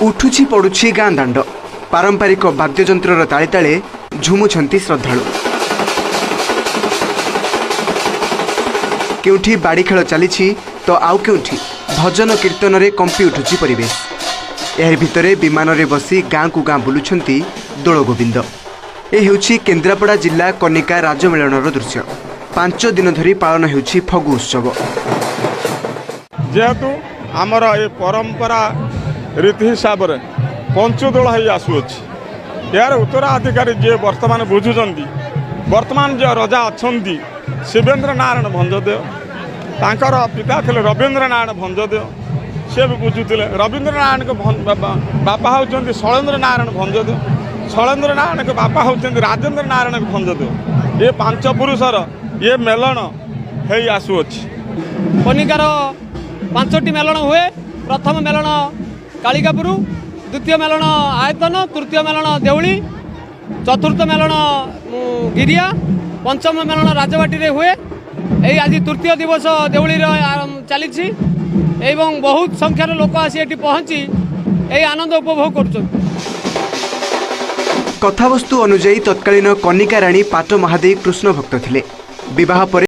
ଉଠୁଛି ପଡୁଛି ଗାଁ ଦାଣ୍ଡ। ପାରମ୍ପରିକ ବାଦ୍ୟଯନ୍ତ୍ରର ତାଳେ ତାଳେ ଝୁମୁଛନ୍ତି ଶ୍ରଦ୍ଧାଳୁ। କେଉଁଠି ବାଡ଼ି ଖେଳ ଚାଲିଛି ତ ଆଉ କେଉଁଠି ଭଜନ କୀର୍ତ୍ତନରେ କମ୍ପି ଉଠୁଛି ପରିବେଶ। ଏହାରି ଭିତରେ ବିମାନରେ ବସି ଗାଁକୁ ଗାଁ ବୁଲୁଛନ୍ତି ଦୋଳଗୋବିନ୍ଦ। ଏ ହେଉଛି କେନ୍ଦ୍ରାପଡ଼ା ଜିଲ୍ଲା କନିକା ରାଜମେଳଣର ଦୃଶ୍ୟ। 5 ଦିନ ଧରି ପାଳନ ହେଉଛି ଫଗୁ ଉତ୍ସବ। ଯେହେତୁ ଆମର ଏ ପରମ୍ପରା ରୀତି ହିସାବରେ ପଞ୍ଚୁଦୋଳ ହେଇ ଆସୁଅଛି, ଏହାର ଉତ୍ତରାଧିକାରୀ ଯିଏ ବର୍ତ୍ତମାନ ବୁଝୁଛନ୍ତି, ବର୍ତ୍ତମାନ ଯିଏ ରଜା ଅଛନ୍ତି ଶିବେନ୍ଦ୍ର ନାରାୟଣ ଭଞ୍ଜଦେବ, ତାଙ୍କର ପିତା ଥିଲେ ରବୀନ୍ଦ୍ର ନାରାୟଣ ଭଞ୍ଜଦେବ, ସିଏ ବି ବୁଝୁଥିଲେ। ରବୀନ୍ଦ୍ର ନାରାୟଣଙ୍କ ବାପା ହେଉଛନ୍ତି ଶୈଳେନ୍ଦ୍ର ନାରାୟଣ ଭଞ୍ଜଦେବ, ଶୈଳେନ୍ଦ୍ର ନାରାୟଣଙ୍କ ବାପା ହେଉଛନ୍ତି ରାଜେନ୍ଦ୍ର ନାରାୟଣ ଭଞ୍ଜଦେବ। ଏ 5 ପୁରୁଷର ଇଏ ମେଲଣ ହେଇ ଆସୁଅଛି। କନିକାର 5ଟି ମେଲଣ ହୁଏ। ପ୍ରଥମ ମେଲଣ କାଳିକାପୁର, ଦ୍ୱିତୀୟ ମେଲଣ ଆୟତନ, ତୃତୀୟ ମେଲଣ ଦେଉଳି, ଚତୁର୍ଥ ମେଲଣ ଗିରିଆ, ପଞ୍ଚମ ମେଲଣ ରାଜବାଟୀରେ ହୁଏ। ଏଇ ଆଜି ତୃତୀୟ ଦିବସ ଦେଉଳିର ଚାଲିଛି ଏବଂ ବହୁତ ସଂଖ୍ୟାର ଲୋକ ଆସି ଏଠି ପହଞ୍ଚି ଏହି ଆନନ୍ଦ ଉପଭୋଗ କରୁଛନ୍ତି। କଥାବସ୍ତୁ ଅନୁଯାୟୀ ତତ୍କାଳୀନ କନିକା ରାଣୀ ପାଟ ମହାଦେଇ କୃଷ୍ଣ ଭକ୍ତ ଥିଲେ। ବିବାହ ପରେ